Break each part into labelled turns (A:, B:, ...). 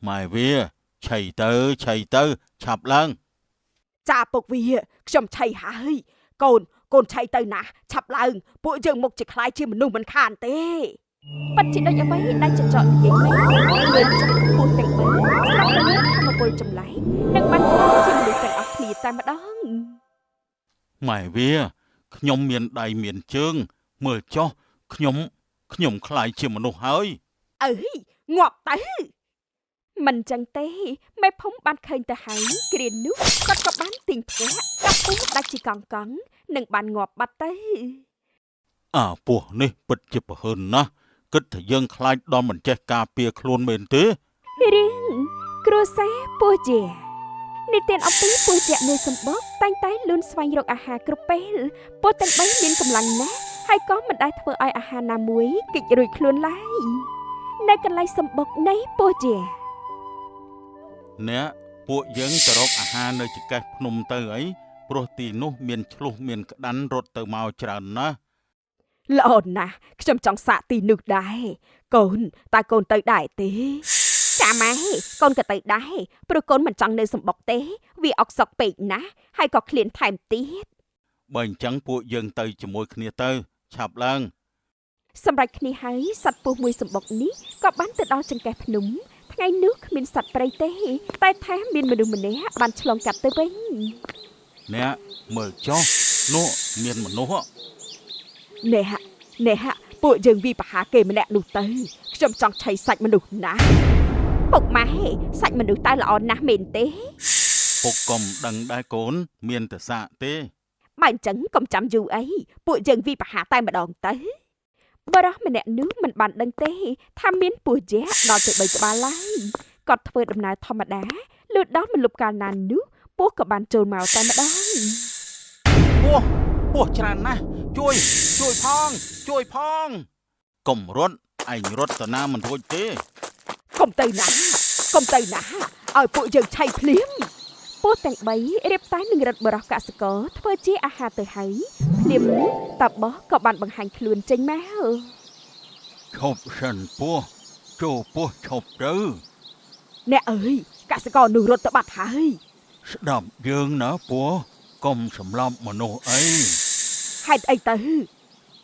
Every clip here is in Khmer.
A: ម៉ែវាឆៃទៅឆៃទៅឆាប់ឡើង
B: ចាពុកវាខ្ញុំឆៃហើយកូនកូនឆៃទៅណាឆាប់ឡើងពួកយើងមុខជាខ្លាយជាមនុស្សមិនខានទេ
C: ពិតជាដូចអ្វីដែលចចកនិយាយមែនលឿនចាស់ពស់ទាំងបីស្រាប់តែមានធម្មពលចម្លែកនិងបានក្លាយជាមនុស្សទាំងអស់គ្នាតែម្ដង
A: ម៉ែវាខ្ញុំមានដៃមានជើងមើលចុះខ្ញុំខ្ញុំក្លាយជាមនុស្សហើយ
B: អើយងាប់ទៅ
C: មិនចឹងទេមេភូមិបានឃើញទៅហើយគ្រានោះគាត់ក៏បានទាញផ្កាកាប់ពស់ដាច់ជាកង់កង់និងបានងាប់បាត់ទៅ
A: អាពស់នេះពិតជាប្រហើនណាស់គិតថាយើងខ្លាចដល់មិនចេះការពារខ្លួនមែនទេ
C: រឿងគ្រួសារពស់ជានិទានអំពីពស់ជាមួយសម្បុកតែងតែលូនស្វែងរកអាហារគ្រប់ពេលពស់ទាំងបីមានកម្លាំងណាស់ហើយក៏មិនដែលធ្វើឲ្យអាហារណាមួយគេចរួចខ្លួនឡើយនៅកន្លែងសម្បុកនៃពស់ជា
A: អ្នកពួកយើងទៅរកអាហារនៅចង្កេះភ្នំទៅអីព្រោះទីនោះមានឆ្លុះមានក្តាន់រត់ទៅមកច្រើនណាស់
B: ល្អណាស់ខ្ញុំចង់សាកទីនោះដែរកូនតើកូនទៅដែរទេ
C: ចាម៉ែកូនក៏ទៅដែរព្រោះកូនមិនចង់នៅសម្បុកទេវាអុកសុកពេកណាស់ហើយក៏ឃ្លានថែមទៀត
A: បើអញ្ចឹងពួកយើងទៅជាមួយគ្នាទៅឆាប់ឡើង
C: សម្រាប់គ្នាហើយសត្វពស់មួយសម្បុកនេះក៏បានទៅដល់ចង្កេះភ្នំថ្ងៃនោះគ្មានសត្វព្រៃទេតែថាមានមនុស្សម្នាក់បានឆ្លងកាត់ទៅវិញ
A: អ្នកមើលចុះនោះមានមនុស្សហ
B: ណែហណែហពួកយើងវិបហាគេម្នាក់នោះទៅខ្ញុំចង់ឆៃសាច់មនុស្សណាស់
C: ពុកម៉ែសាច់មនុស្សតើល្អណាស់មែនទេ
A: ពុកក៏មិនដឹងដែរកូនមានតែសាកទេ
C: បើអញ្ចឹងកុំចាំយូរអីពួកយើងវិបហាតែម្ដងទៅបរិះម្នាក់នោះមិនបានដឹងទេថាមានពស់យៈដល់ទៅ3ក្បាលឡើយគាត់ធ្វើដំណើរធម្មតាលុះដល់មលុបកាលណានោះពស់ក៏បានចូលមកតែម្ដង
A: ពស់ពស់ច្រើនណាស់ជួយជួយផងជួយផងកុំរត់ឯងរត់ទៅណាមិនរួចទេ
B: កុំទៅណាកុំទៅណាឲ្យពួកយើងឆៃភ្លាម
C: ពស់ទាំង3រៀបតែនឹងរត់បរិះកសិករធ្វើជាអាហារទៅហើយភ្លាមនោះតាបោះក៏បានបង្ហាញខ្លួនចេញមក
A: ឈប់សិនពស់ចូលពស់ឈប់ទៅ
B: អ្នកអើយកសិករនោះរត់ទៅបាត់ហើយ
A: ស្ដាប់យើងណាពស់កុំសម្លាប់មនុស្សអី
B: ហេតុអីទៅ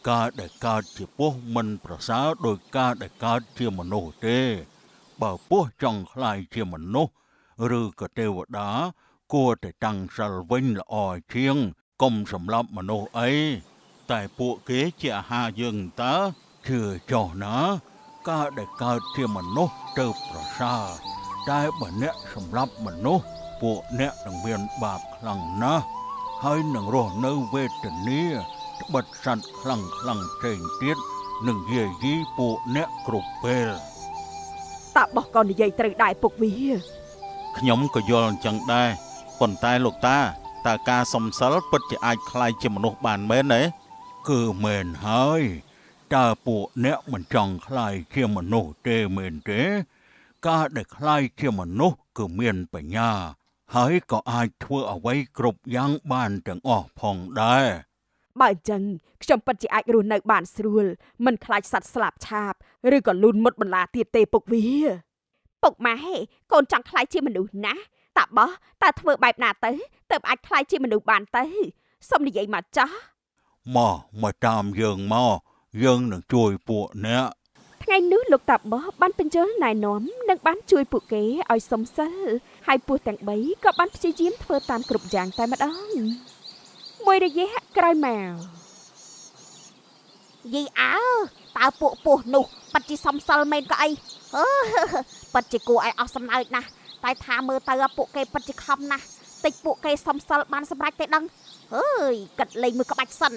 A: ការដែលកើតជាពស់មិនប្រសើរដោយការដែលកើតជាមនុស្សទេបើពស់ចង់ក្លាយជាមនុស្សឬក៏ទេវតាគួរតែតាំងសិលវិញល្អជាងកុំសម្លាប់មនុស្សអីតែពួកគេជាអាហារយើងតើជឿចុះណាការដែលកើតជាមនុស្សទៅប្រសើរតែបើអ្នកសម្លាប់មនុស្សពួកអ្នកនឹងមានបាបខ្លាំងណាស់ហើយនឹងរស់នៅវេទនា ត្បិតសត្វខ្លាំងខ្លាំងផ្សេងទៀតនឹងយាយីពួកអ្នកគ្រប់ពេល
B: តាបោះក៏និយាយត្រូវដែរពុកវា
A: ខ្ញុំក៏យល់អញ្ចឹងដែរប៉ុន្តែលោកតាតើការសំសិលពិតជាអាចក្លាយជាមនុស្សបានមែនទេគឺមែនហើយតើពួកអ្នកមិនចង់ក្លាយជាមនុស្សទេមែនទេការដែលក្លាយជាមនុស្សគឺមានបញ្ញាហើយក៏អាចធ្វើអ្វីគ្រប់យ៉ាងបានទាំងអស់ផងដែរ
B: បើអញ្ចឹងខ្ញុំពិតជាអាចរស់នៅបានស្រួលមិនខ្លាចសត្វស្លាបឆាបឬក៏លូនមុតបន្លាទៀតទេពុកវា
C: ពុកម៉ែកូនចង់ក្លាយជាមនុស្សណាស់តាបោះតើធ្វើបែបណាទៅទើបអាចក្លាយជាមនុស្សបានទៅសូមនិយាយមកចាស់
A: មកតាមយើងមកយើងនឹងជួយពួកអ្នក
C: ថ្ងៃនោះលោកតាបោះបានបញ្យល់ណែនាំនិងបានជួយពួកគេឲ្យសុំសិលហើយពស់ទាំង3ក៏បានព្យាយាមធ្វើតាមគ្រប់យ៉ាងតែម្ដងមួយរយៈក្រោយមក
D: យីអើតើពួកពស់នោះពិតជាសំសិលមែនក៏អីអឺពិតជាគួរឲ្យអស់សំណើចណាស់តែថាមើលទៅពួកគេពិតជាខំណាស់តិចពួកគេសំសិលបានសម្រេចទេដឹងអើយគិតលេងមួយក្បាច់សិន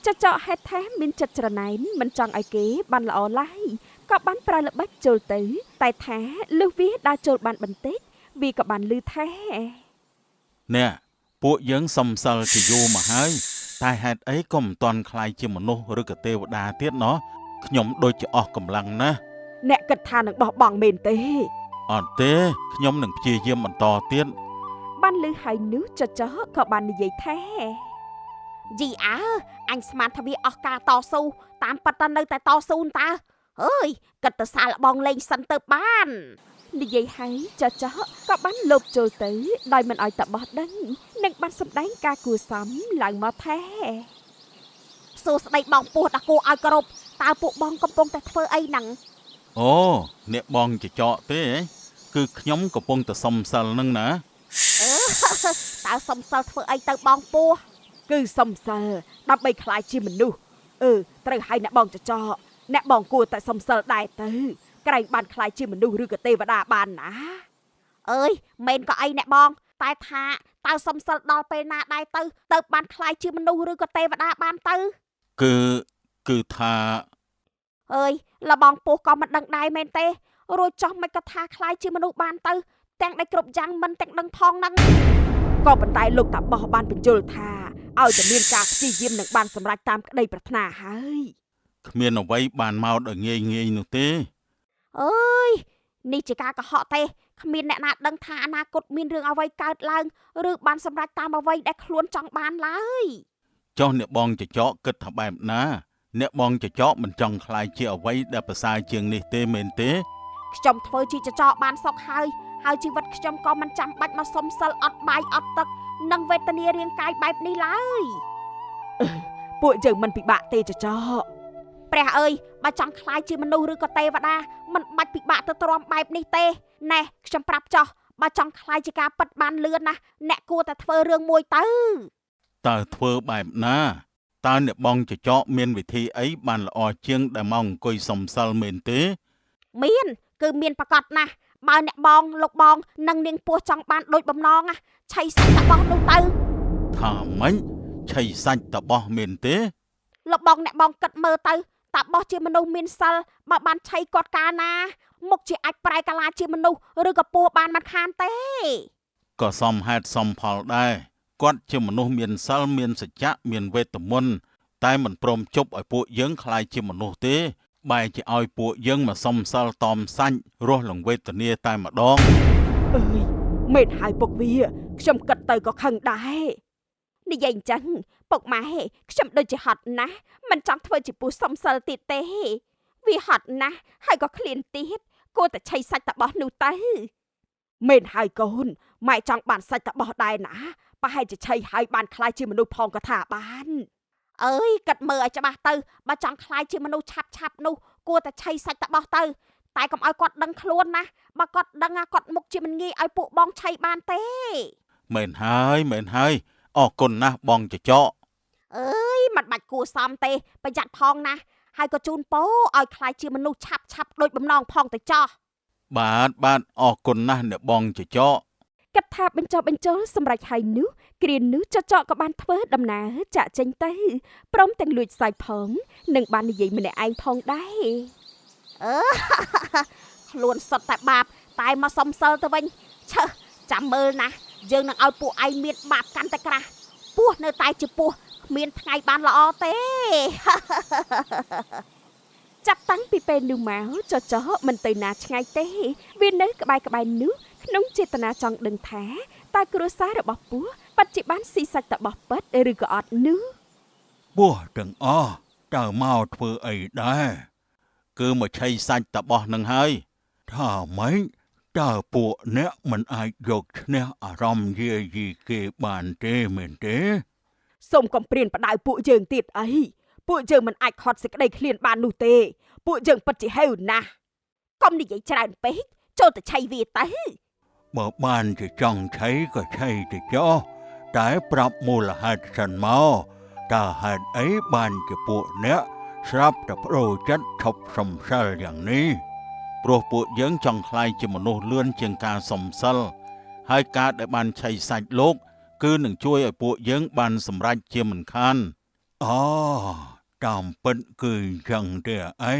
C: ចចកហេដ្ឋាមានចិត្តច្រណែនមិនចង់ឲ្យគេបានល្អឡើយក៏បានប្រើល្បិចចូលទៅតែថាលុះវាដើរចូលបានបន្តិចវាក៏បានឮថា
A: អ្នកពួកយើងសំសិលជាយូរមកហើយតែហេតុអីក៏មិនទាន់ក្លាយជាមនុស្សឬក៏ទេវតាទៀតណោះខ្ញុំដូចជាអស់កម្លាំងណាស់
B: អ្នកគិតថានឹងបោះបង់មែនទេ
A: អត់ទេខ្ញុំនឹងព្យាយាមបន្តទៀត
C: បានឮហើយនោះចចកក៏បាននិយាយថា
D: យីអើអញស្មានថាវាអស់ការតស៊ូតាមប៉ិតតែនៅតែតស៊ូនតើអើយគិតទៅសាលបងលេងសិនទៅបាន
C: និយាយហើយចចកក៏បានលោបចូលទៅដោយមិនឲ្យតបោះដឹងនិងបានសម្ដែងការគួរសមឡើងមកថា
D: សួស្តីបងពស់ដ៏គួរឲ្យគោរពតើពួកបងកំពុងតែធ្វើអីហ្នឹង
A: អូអ្នកបងចចកទេគឺខ្ញុំកំពុងតែសុំសិលហ្នឹងណា
D: តើសុំសិលធ្វើអីទៅបងពស់
B: គឺសុំសិលដើម្បីក្លាយជាមនុស្សត្រូវឲ្យអ្នកបងចចកអ្នកបងគួរតែសុំសិលដែរទៅក្រែងបានក្លាយជាមនុស្សឬក៏ទេវតាបានណា
D: អើយមែនក៏អីអ្នកបងតែថាតើសុំសិលដល់ពេលណាដែរទៅទៅបានក្លាយជាមនុស្សឬក៏ទេវតាបានទៅ
A: គឺថា
D: អើយលបងពស់ក៏មិនដឹងដែរមែនទេរួចចោះមិនក៏ថាក្លាយជាមនុស្សបានទៅទាំងដែលគ្រប់យ៉ាងមិនទាំងដឹងផងហ្នឹង
B: ក៏ប៉ុន្តែលោកតាបោះបានបញ្យល់ថាឲ្យតែមានការព្យាយាមនឹងបានសម្រេចតាមក្តីប្រាថ្នាហើយ
A: គ្មានអ្វីបានមកដោយងាយងាយនោះទេ
D: អើយនេះជាការកុហកទេគ្មានអ្នកណាដឹងថាអនាគតមានរឿងអ្វីកើតឡើងឬបានសម្រេចតាមអ្វីដែលខ្លួនចង់បានឡើយ
A: ចុះអ្នកបងចចកគិតថាបែបណាអ្នកបងចចកមិនចង់ក្លាយជាអ្វីដែលប្រសើរជាងនេះទេមែនទេ
D: ខ្ញុំធ្វើជាចចកបានសុខហើយហើយជីវិតខ្ញុំក៏មិនចាំបាច់មកសុំសិលអត់បាយអត់ទឹកនិងវេទនារាងកាយបែបនេះឡើយ
B: ពួកយើងមិនពិបាកទេចចក
D: ព្រះអើយបើចង់ក្លាយជាមនុស្សឬក៏ទេវតាមិនបាច់ពិបាកទៅទ្រាំបែបនេះទេណែខ្ញុំប្រាប់ចោះបើចង់ក្លាយជាការពិតបានលឿនណាស់អ្នកគួរតែធ្វើរឿងមួយទៅ
A: តើធ្វើបែបណាតើអ្នកបងចចកមានវិធីអីបានល្អជាងដែលមកអង្គុយសុំសិលមែនទេ
D: មានគឺមានប្រកបណាស់បើអ្នកបងលោកបងនិងនាងពស់ចង់បានដូចបំណងឆៃសាច់តបោះនោះទៅ
A: ថាម៉េចឆៃសាច់តបោះមែនទេ
D: លោកបងអ្នកបងគិតមើលទៅតបោះជាមនុស្សមានសិលបើបានឆៃគាត់កាលណាមុខជាអាចប្រែកាឡាជាមនុស្សឬក៏ពស់បានមិនខានទេ
A: ក៏សមហេតុសមផលដែរគាត់ជាមនុស្សមានសិលមានសច្ចៈមានវេទមន្តតែមិនព្រមជប់ឲ្យពួកយើងក្លាយជាមនុស្សទេបែរជាឲ្យពួកយើងមកសុំសិលតอมសាច់រស់លង្វេទនាតែម្ដង
B: អើយមែនហើយពុកវាខ្ញុំគិតទៅក៏ខឹងដែរ
C: និយាយអញ្ចឹងពុកម៉ែខ្ញុំដូចជាហត់ណាស់មិនចង់ធ្វើជាពស់សុំសិលទៀតទេវាហត់ណាស់ហើយក៏ឃ្លានទៀតគួរតែឆៃសាច់តបោះនោះទៅ
B: មែនហើយកូនម៉ែចង់បានសាច់តបោះដែរណាប្រហែលជាឆៃហើយបានក្លាយជាមនុស្សផងក៏ថាបាន
D: អើយគិតមើលឲ្យច្បាស់ទៅបើចង់ក្លាយជាមនុស្សឆាប់ឆាប់នោះគួរតែឆៃសាច់តបោះទៅតែកុំឲ្យគាត់ដឹងខ្លួនណាបើគាត់ដឹងគាត់មុខជាមិនងាយឲ្យពួកបងឆៃបានទេ
A: មែនហើយមែនហើយអរគុណណាស់បងចចក
D: អើយមិនបាច់គួរសមទេប្រយ័ត្នផងណាហើយក៏ជូនពោឲ្យក្លាយជាមនុស្សឆាប់ឆាប់ដូចបំណងផងទៅចោះ
A: បាទបាទអរគុណណាស់អ្នកបងចចក
C: គិតថាបញ្ចុះបញ្ចូលសម្រេចហើយនោះគ្រានោះចចកក៏បានធ្វើដំណើរចាក់ចេញទៅព្រមទាំងលួចសើចផងនិងបាននិយាយម្នាក់ឯងផងដែរ
D: អឺ ខ្លួនសុទ្ធតែបាបតែមកសុំសិលទៅវិញឆើចាំមើលណាយើងនឹងឲ្យពួកឯងមានបាបកាន់តែក្រាស់ពោះនៅតែជាពោះគ្មានថ្ងៃបានល្អទេ
C: ចាប់តាំងពីពេលនោះមកចចកមិនទៅណាឆ្ងាយទេវានៅក្បែរៗនោះក្នុងចេតនាចង់ដឹងថាតើគ្រួសាររបស់ពស់ពិតជាបានស៊ីសាច់តបោះពិតឬក៏អត់នោះ
A: ពស់ទាំងអស់តើមកធ្វើអីដែរគឺមកឆៃសាច់តបោះនឹងហើយ
E: ថាម៉េចតើពួកអ្នកមិនអាចយកឈ្នះអារម្មណ៍យាយីគេបានទេមែនទេ
B: សូមកុំព្រានផ្ដៅពួកយើងទៀតអីពួកយើងមិនអាចខត់សេចក្តីឃ្លានបាននោះទេពួកយើងពិតជាហេវណាស់
D: កុំនិយាយច្រើនពេកចូលទៅឆៃវាទៅ
E: បើបានជាចង់ឆៃក៏ឆៃទៅចុះតែប្រាប់មូលហេតុសិនមកតើហេតុអីបានជាពួកអ្នកស្រាប់តែប្ដូរចិត្តឈប់សំសិលយ៉ាងនេះ
A: ព្រោះពួកយើងចង់ក្លាយជាមនុស្សលឿនជាងការសុំសិលហើយការដែលបានឆៃសាច់លោកគឺនឹងជួយឲ្យពួកយើងបានសម្រេចជាមិនខាន
E: អូតាមពិតគឺអញ្ចឹងទេអី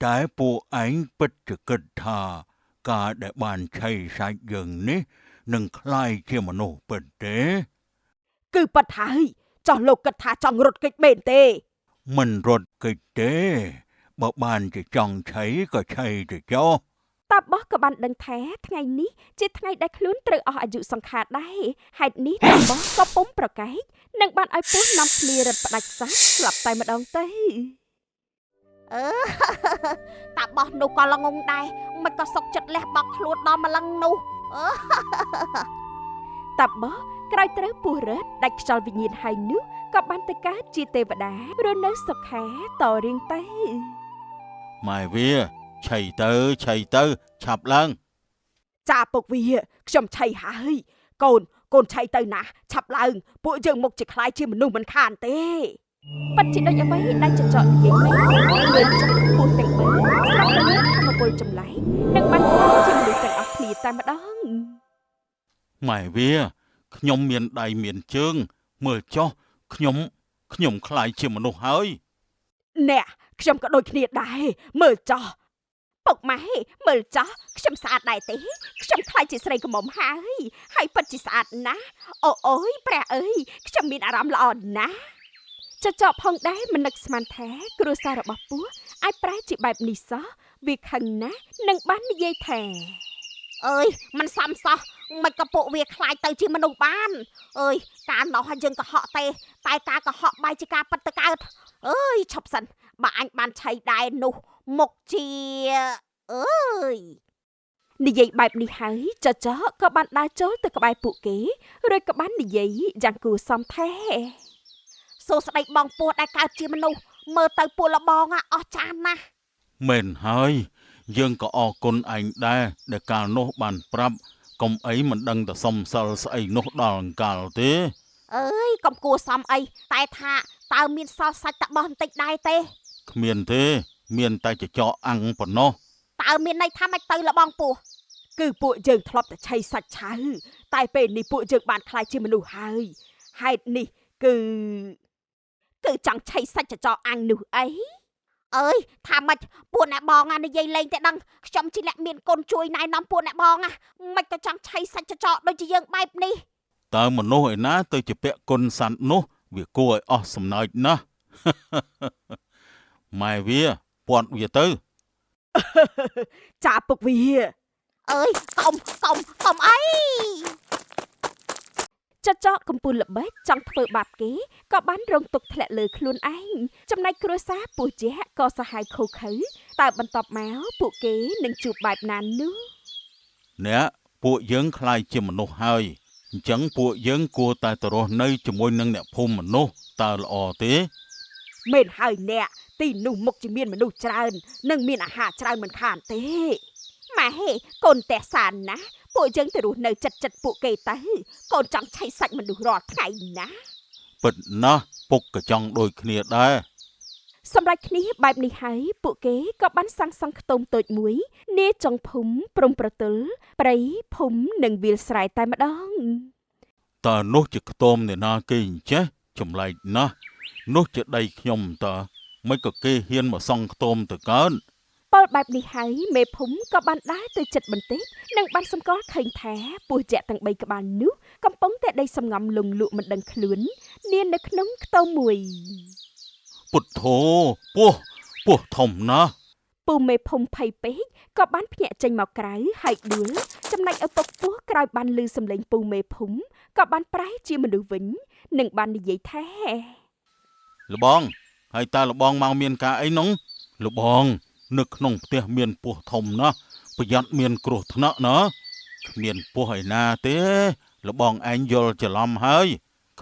E: តែពួកឯងពិតជាគិតថាការដែលបានឆៃសាច់យើងនេះនឹងក្លាយជាមនុស្សពិតទេ
B: គឺពិតហើយចោះលោកគិតថាចង់រត់គេចមែនទេ
E: មិនរត់គេចទេបើបានជាចង់ឆៃក៏ឆៃទៅចុះ
C: តាបោះក៏បានដឹងថាថ្ងៃនេះជាថ្ងៃដែលខ្លួនត្រូវអស់អាយុសង្ខារដែរហេតុនេះតាបោះក៏ពុំប្រកែកនិងបានឲ្យពស់នាំគ្នារត់ផ្ដាច់សាច់ស្លាប់តែម្ដងទៅ
D: អឺ តាបោះនោះក៏ល្ងងដែរមិនក៏សុកចិត្តលះបង់ខ្លួនដល់ម្លឹងនោះអឺ
C: តាបោះក្រោយត្រូវពស់រឹតដាច់ខ្យល់វិញ្ញាណហើយនោះក៏បានទៅកើតជាទេវតារស់នៅសុខាតរៀងទៅ
A: ម៉ែវាឆៃទៅឆៃទៅឆាប់ឡើង
B: ចាពុកវាខ្ញុំឆៃហើយកូនកូនឆៃទៅណាឆាប់ឡើងពួកយើងមុខជាខ្លាយជាមនុស្សមិនខានទេ
C: ពិតជាដូចអ្វីដែលចចកនិយាយមែនលឿនចាស់ពស់ទាំងបីស្រាប់តែមានធម្មពលចម្លែកនិងបានក្លាយជាមនុស្សទាំងអស់គ្នាតែម្ដង
A: ម៉ែវាខ្ញុំមានដៃមានជើងមើលចុះខ្ញុំខ្ញុំក្លាយជាមនុស្សហើយ
B: អ្នកខ្ញុំក៏ដូចគ្នាដែរមើលចុះ
D: ពុកម៉ែមើលចោះខ្ញុំស្អាតដែរទេខ្ញុំខ្លាចជាស្រីក្រមុំហើយហើយពិតជាស្អាតណាស់អូអូយព្រះអើយខ្ញុំមានអារម្មណ៍ល្អណាស់
C: ចចកផងដែរមិននឹកស្មានថាគ្រួសាររបស់ពស់អាចប្រែជាបែបនេះសោះវាខឹងណាស់និងបាននិយាយថា
D: អើយមិនសមសោះមិនក៏ពួកវាខ្លាចទៅជាមនុស្សបានអើយកាលនោះយើងកុហកទេតែការកុហកបែរជាការពិតទៅកើតអើយឈប់សិនបើអញបានឆៃដែរនោះមុខជាអើយ
C: និយាយបែបនេះហើយចចកក៏បានដើរចូលទៅក្បែរពួកគេរួចក៏បាននិយាយយ៉ាងគួរសមថា
D: សួស្តីបងពោះដែលកើតជាមនុស្សមើលទៅពួកលបងអស់ចានណាស់
A: មែនហើយយើងក៏អរគុណឯងដែរដែលកាលនោះបានប្រាប់កុំអីមិនដឹងតែសុំសិលស្អីនោះដល់អង្កាលទេ
D: អើយកុំគួរសមអីតែថាតើមានសល់សាច់តបោះបន្តិចដែរទេ
A: គ្មានទេមានតែចចកអាំងប៉ុណ្ណោះ
D: តើមានន័យថាម៉េចទៅលបងពោះ
B: គឺពួកយើងធ្លាប់តែឆៃសាច់ឆៅតែពេលនេះពួកយើងបានក្លាយជាមនុស្សហើយហេតុនេះគឺ
D: គឺចង់ឆៃសាច់ចចកអាំងនោះអីអើយថាម៉េចពួកអ្នកបងនិយាយលេងតែដឹងខ្ញុំជាអ្នកមានគុណជួយណែនាំពួកអ្នកបងមិនក៏ចង់ឆៃសាច់ចចកដូចជាយើងបែបនេះ
A: តើមនុស្សឯណាទៅជាពាក់គុណសัตว์នោះវាគួរឲ្យអស់សំណើចណាស់ ម៉ែវាពាត់វាទៅ
B: ចាពុកវា
D: អើយកុំកុំកុំអី
C: ចចកកំពូលល្បិចចង់ធ្វើបាបគេក៏បានរងទុក្ខធ្លាក់លើខ្លួនឯងចំណែកគ្រួសារពស់យៈក៏សាហាវឃោឃៅតើបន្ទាប់មកពួកគេនឹងជួបបែបណានោះ
A: អ្នកពួកយើងក្លាយជាមនុស្សហើយអញ្ចឹងពួកយើងគួរតែទៅរស់នៅជាមួយនឹងអ្នកភូមិមនុស្សតើល្អទេ
B: មែនហើយអ្នកទីនោះមុខជាមានមនុស្សច្រើននិងមានអាហារច្រើនមិនខានទេ
D: ម៉ែកូនតែសានណាពួកយើងទៅរស់នៅចិត្តចិត្តពួកគេទៅកូនចង់ឆៃសាច់មនុស្សរាល់ថ្ងៃណា
A: ពិតណាស់ពុកក៏ចង់ដូចគ្នាដែរ
C: សម្រាប់គ្នាបែបនេះហើយពួកគេក៏បានសាងសង់ខ្ទមតូចមួយនាចុងភូមិព្រំប្រទល់ព្រៃភូមិនិងវាលស្រែតែម្ដង
A: តើនោះជាខ្ទមអ្នកណាគេអញ្ចេះចម្លែកណាស់នោះជាដីខ្ញុំតើមិនក៏គេហ៊ានមកសង់ខ្ទមទៅកើត
C: ពលបែបនេះហើយមេភូមិក៏បានដើរទៅចិត្តបន្តិចនិងបានសម្គាល់ឃើញថាពស់យក្សទាំង3ក្បាលនោះកំពុងតែដេកសំងំលងលក់មិនដឹងខ្លួននានៅក្នុងខ្ទមមួយ
A: ពុទ្ធោពស់ពស់ធំណាស់
C: ពូមេភូមិភ័យពេកក៏បានភ្ញាក់ចេញមកក្រៅហើយដួលចំណែកឪពុកពស់ក្រោយបានឮសំឡេងពូមេភូមិក៏បានប្រែជាមនុស្សវិញនិងបាននិយាយថា
A: លបងហើយតើលបងមកមានការអីនោះលបងនៅក្នុងផ្ទះមានពស់ធំណាស់ប្រយ័ត្នមានគ្រោះថ្នាក់ណាគ្មានពស់ឯណាទេលបងឯងយល់ច្រឡំហើយ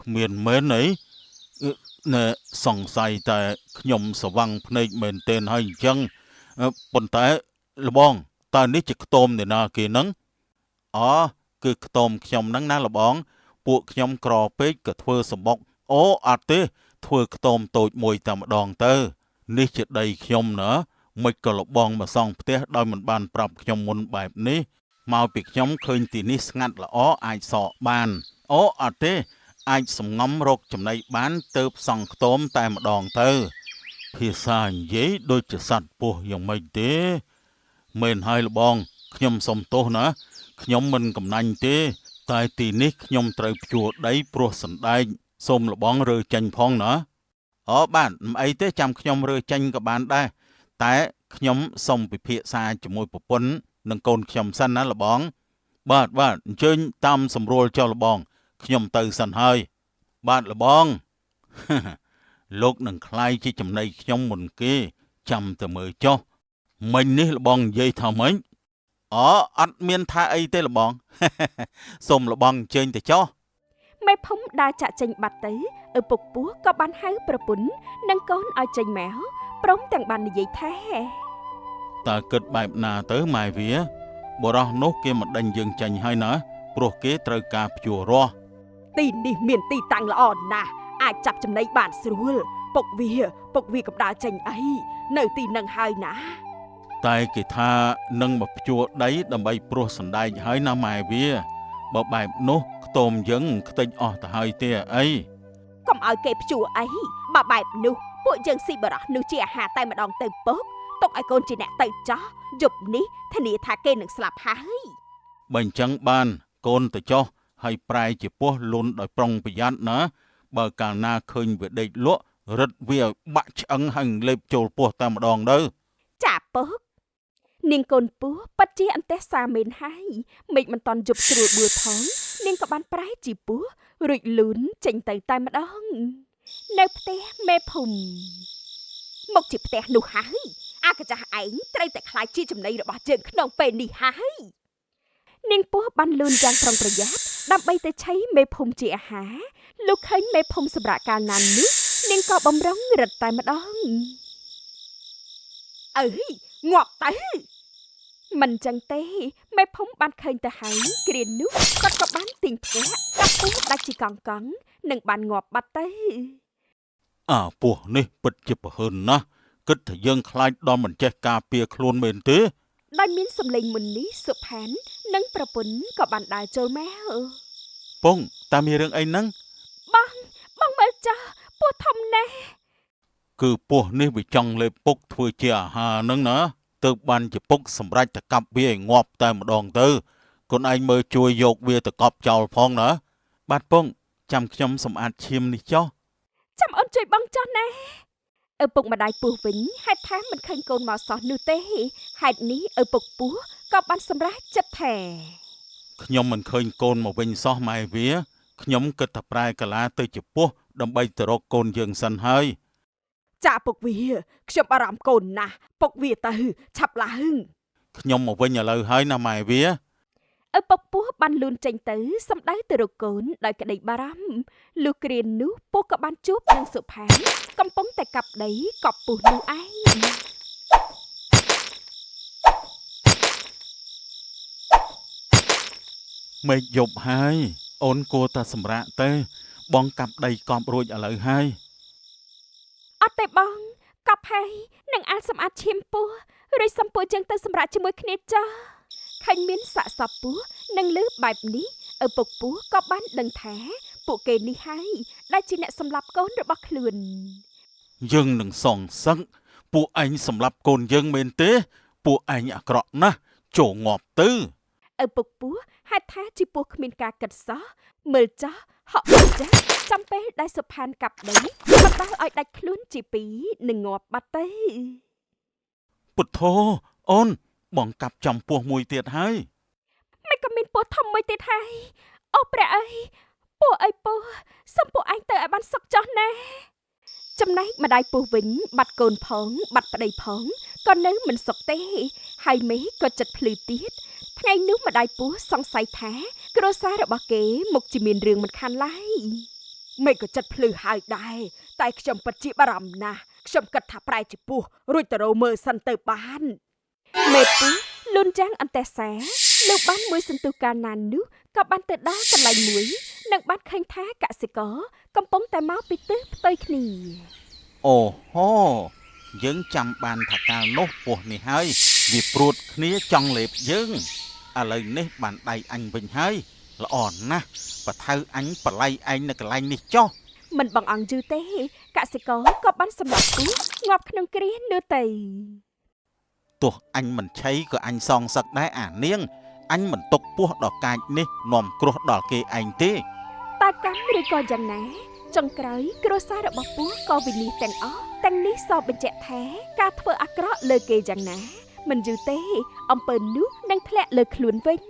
A: គ្មានមែនអីណែសង្ស័យតែខ្ញុំស្វាំងភ្នែកមែនទែនហើយអញ្ចឹងប៉ុន្តែលបងតើនេះជាខ្ទមអ្នកណាគេនឹងអូគឺខ្ទមខ្ញុំនឹងណាលបងពួកខ្ញុំក្រពេកក៏ធ្វើសម្បុកអូអត់ទេធ្វើខ្ទមតូចមួយតែម្ដងទៅនេះជាដីខ្ញុំណាមិនក៏លបងមកសង់ផ្ទះដោយមិនបានប្រាប់ខ្ញុំមុនបែបនេះមកពីខ្ញុំឃើញទីនេះស្ងាត់ល្អអាចសកបានអូអត់ទេអាចសំងំរកចំណីបានទៅសង់ខ្ទមតែម្ដងទៅភាសានិយាយដូចជាសត្វពស់យ៉ាងម៉េចទេមែនហើយលបងខ្ញុំសុំទោសណាខ្ញុំមិនកំណាញ់ទេតែទីនេះខ្ញុំត្រូវភ្ជួរដីព្រោះសណ្ដែកសូមលបងរើចេញផងណាអូបាទមិនអីទេចាំខ្ញុំរើចេញក៏បានដែរតែខ្ញុំសូមពិភាក្សាជាមួយប្រពន្ធនិងកូនខ្ញុំសិនណាលបងបាទបាទអញ្ជើញតាមសម្រួលចុះលបងខ្ញុំទៅសិនហើយបាទលបង លោកនឹងក្លាយជាចំណីខ្ញុំមុនគេ ចាំតែមើលចុះមិញនេះលបងនិយាយថាម៉េចអូអត់មានថាអីទេលបង សូមលបងអញ្ជើញទៅចុះ
C: មេភូមិដើរចាក់ចេញបាត់ទៅឪពុកពស់ក៏បានហៅប្រពន្ធនិងកូនឲ្យចេញមកព្រមទាំងបាននិយាយថា
A: តើគិតបែបណាទៅម៉ែវាបុរសនោះគេមិនដេញយើងចេញហើយណាព្រោះគេត្រូវការភ្ជួររាស់
B: ទីនេះមានទីតាំងល្អណាស់អាចចាប់ចំណីបានស្រួលពុកវាកំដៅចេញអីនៅទីនឹងហើយណា
A: តែគេថានឹងមកភ្ជួរដីដើម្បីព្រោះសណ្ដែកហើយណាម៉ែវាបើបែបនោះខ្ទមយើងខ្ទេចអស់ទៅហើយទេអី
B: កុំឲ្យគេភ្ជួរអីបើបែបនោះពួកយើងស៊ីបរោះនោះជាអាហារតែម្ដងទៅពុកទុកឲ្យកូនជាអ្នកទៅចោះយប់នេះធានាថាគេនឹងស្លាប់ហើយ
A: បើអញ្ចឹងបានកូនទៅចោះហើយប្រែជាពោះលុនដោយប្រុងប្រយ័ត្នណាបើកាលណាឃើញវាដេកលក់រឹតវាឲ្យបាក់ឆ្អឹងហើយលេបចូលពោះតែម្ដងទៅ
C: ចាពុកនាងកូនពស់ពិតជាអន្ទះសាមែនហើយមេឃមិនតន់យប់ស្រួលបួលផងនាងក៏បានប្រែជាពស់រួចលូនចេញទៅតែម្ដងនៅផ្ទះមេភូមិ
B: មកជាផ្ទះនោះហើយអាកាចាស់ឯងត្រូវតែក្លាយជាចំណីរបស់យើងក្នុងពេលនេះហើយ
C: នាងពស់បានលូនយ៉ាងប្រុងប្រយ័ត្នដើម្បីទៅឆីមេភូមិជាអាហារលុះឃើញមេភូមិសម្រាប់កាលណានោះនាងក៏បំរុងរត់តែម្ដង
B: អើយងាប់ទៅ
C: មិនចឹងទេមេភូមិបានឃើញទៅហើយគ្រានោះគាត់ក៏បានទាញផ្កាកាប់ពស់ដាច់ជាកង់កង់និងបានងាប់បាត់ទៅ
A: អាពស់នេះពិតជាប្រហើនណាស់គិតថាយើងខ្លាចដល់មិនចេះការពារខ្លួនមែនទេ
C: ដោយមានសម្លេងមុននេះសុផាននិងប្រពន្ធក៏បានដើរចូលមក
A: ពងតើមានរឿងអីហ្នឹង
C: បងមើលចាស់ពស់ធំណាស់
A: គឺពស់នេះវាចង់លេបពុកធ្វើជាអាហារហ្នឹងណាទើបបានជាពុកសម្រេចទៅកាប់វាឲ្យងាប់តែម្ដងទៅកូនឯងមើលជួយយកវាទៅកប់ចោលផងណាបាទពងចាំខ្ញុំសម្អាតឈាមនេះចុះ
C: ចាំអូនជួយបងចុះណាឪពុកម្ដាយពស់វិញហេតុថាមិនឃើញកូនមកសោះនោះទេហេតុនេះឪពុកពស់ក៏បានសម្រេចចិត្តថា
A: ខ្ញុំមិនឃើញកូនមកវិញសោះម៉ែវាខ្ញុំគិតថាប្រែកាឡាទៅជាពស់ដើម្បីទៅរកកូនយើងសិនហើយ
B: ចាពុកវាខ្ញុំបារម្ភកូនណាស់ពុកវាទៅឆាប់ឡើង
A: ខ្ញុំមកវិញឥឡូវហើយណាម៉ែវា
C: ឪពុកពស់បានលូនចេញទៅសម្ដៅទៅរកកូនដោយក្តីបារម្ភលុះគ្រានោះពស់ក៏បានជួបនឹងសុផានកំពុងតែកាប់ដីកប់ពស់នោះឯង
A: មេឃយប់ហើយអូនគួរតែសម្រាកទៅបងកាប់ដីកប់រួចឥឡូវហើយ
C: អត់ទេបងកប់ហើយនឹងអាលសម្អាតឈាមពស់រួចសំពួកយើងទៅសម្រាកជាមួយគ្នាចាស់ឃើញមានសាកសពពស់និងលឺបែបនេះឪពុកពស់ក៏បានដឹងថាពួកគេនេះហើយដែលជាអ្នកសម្លាប់កូនរបស់ខ្លួន
A: យើងនឹងសងសឹកពួកឯងសម្លាប់កូនយើងមែនទេពួកឯងអាក្រក់ណាស់ចូលងាប់ទៅ
C: ឪពុកពស់ហេតុថាជាពស់គ្មានការគិតសោះមើលចាស់ហក់មើលចាស់ចំពេលដែលសុផានកាប់ដីបណ្ដាលឲ្យដាច់ខ្លួនជាពីរនិងងាប់បាត់ទៅ
A: ពុទ្ធោអូនបងកាប់ចំពោះមួយទៀតហើយ
C: មិនក៏មានពស់ធំមួយទៀតហើយអូព្រះអើយពស់អើយពស់សូមពួកឯងទៅឲ្យបានសុខចុះណាចំណែកម្ដាយពស់វិញបាត់កូនផងបាត់ប្តីផងក៏នៅមិនសុខទេហើយមេឃក៏ចិត្តភ្លឺទៀតថ្ងៃនោះម្ដាយពស់សង្ស័យថាគ្រួសាររបស់គេមុខជាមានរឿងមិនខានឡើយ
B: មេឃក៏ចិត្តភ្លឺហើយដែរតែខ្ញុំពិតជាបារម្ភណាស់ខ្ញុំគិតថាប្រែជាពស់រួចទៅរកមើលសិនទៅបាន
C: មេពស់លូនចាំងអន្ទះសាលោកបានមួយសន្ទុះកាលណានោះក៏បានទៅដល់កន្លែងមួយនិងបានឃើញថាកសិករកំពុងតែមកពីទិសផ្ទុយគ្នា
A: អូហូយើងចាំបានថាកាលនោះពស់នេះហើយវាព្រួតគ្នាចង់លេបយើងឥឡូវនេះបានដៃអញវិញហើយល្អណាស់បថៅអញបល័យឯងនៅកន្លែងនេះចុះ
C: មិនបងអង្គយូរទេកសិករក៏បានសម្លាប់ពស់ងាប់ក្នុងគ្រានោះទៅ
A: ទោះអញមិនឆីក៏អញសងសឹកដែរអានាងអញមិនຕົកពោះដល់កាចនេះនាំគ្រោះដល់គេឯងទេ
C: តើកម្មឬក៏យ៉ាងណាចុងក្រោយគ្រួសាររបស់ពស់ក៏វិនិច្ឆ័យទាំងអស់ទាំងនេះសបញ្ជាក់ថាការធ្វើអាក្រក់លើគេយ៉ាងណាមិនយូរទេអំពើនោះនឹងធ្លាក់លើខ្លួនវិញ